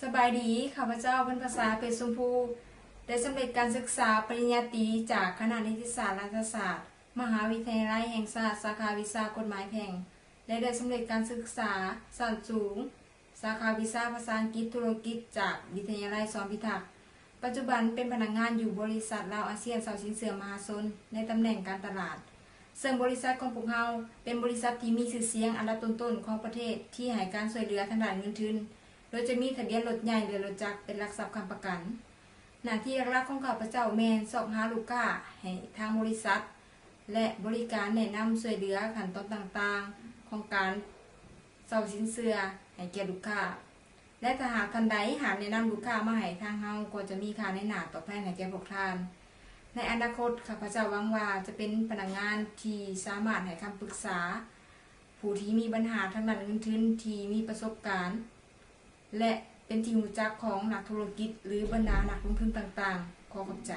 ສະບາຍດີ, ຂ້າພະເຈົ້າ ວັນພະສາ ເພັດຊົມພູ ໄດ້ສຳເລັດການສຶກສາປະລິນຍາຕີ ຈາກຄະນະນິຕິສາດລັດຖະສາດ ມະຫາວິທະຍາໄລແຫ່ງຊາດ ສາຂາວິຊາກົດໝາຍແພ່ງ ແລະ ໄດ້ສຳເລັດການສຶກສາຊັ້ນສູງ ສາຂາວິຊາພາສາອັງກິດທຸລະກິດ ຈາກວິທະຍາໄລຊອມພິທັກ. ປັດຈຸບັນເປັນພະນັກງານຢູ່ບໍລິສັດລາວອາຊຽນເຊົ່າສິນເຊື່ອມະຫາຊົນ ໃນຕຳແໜ່ງການຕະຫຼາດ. ເຊິ່ງບໍລິສັດຂອງພວກເຮົາເປັນບໍລິສັດທີ່ມີຊື່ສຽງອັນດັບຕົ້ນໆຂອງປະເທດ ທີ່ໃຫ້ການຊ່ວຍເຫຼືອທາງດ້ານເງິນທຶນ ໂດຍຈະມີທະບຽນລົດໃຫຍ່ ແລະ ລົດຈັກເປັນຫຼັກຊັບຄ້ຳປະກັນ. ໜ້າທີ່ຫຼັກໆຂອງຂ້າພະເຈົ້າແມ່ນຊອກຫາລູກຄ້າໃຫ້ທາງບໍລິສັດ ແລະ ບໍລິການແນະນຳຊ່ວຍເຫຼືອຂັ້ນຕອນຕ່າງໆຂອງການເຊົ່າສິນເຊື່ອໃຫ້ແກ່ລູກຄ້າ ແລະ ຖ້າຫາກທ່ານໃດຫາກແນະນຳລູກຄ້າມາໃຫ້ທາງເຮົາ ກໍຈະມີຄ່າໃນໜ້າຕອບແທນໃຫ້ແກ່ພວກທ່ານ. ໃນອະນາຄົດ ຂ້າພະເຈົ້າຫວັງວ່າຈະເປັນພະນັກງານທີ່ສາມາດໃຫ້ຄຳປຶກສາຜູ້ທີ່ມີບັນຫາທາງດ້ານເງິນທຶນທີ່ມີປະສົບການ ແລະ ເປັນທີ່ຮູ້ຈັກຂອງນັກທຸລະກິດ ຫຼື ບັນດານັກລົງທຶນຕ່າງໆ. ຂໍຂອບໃຈ.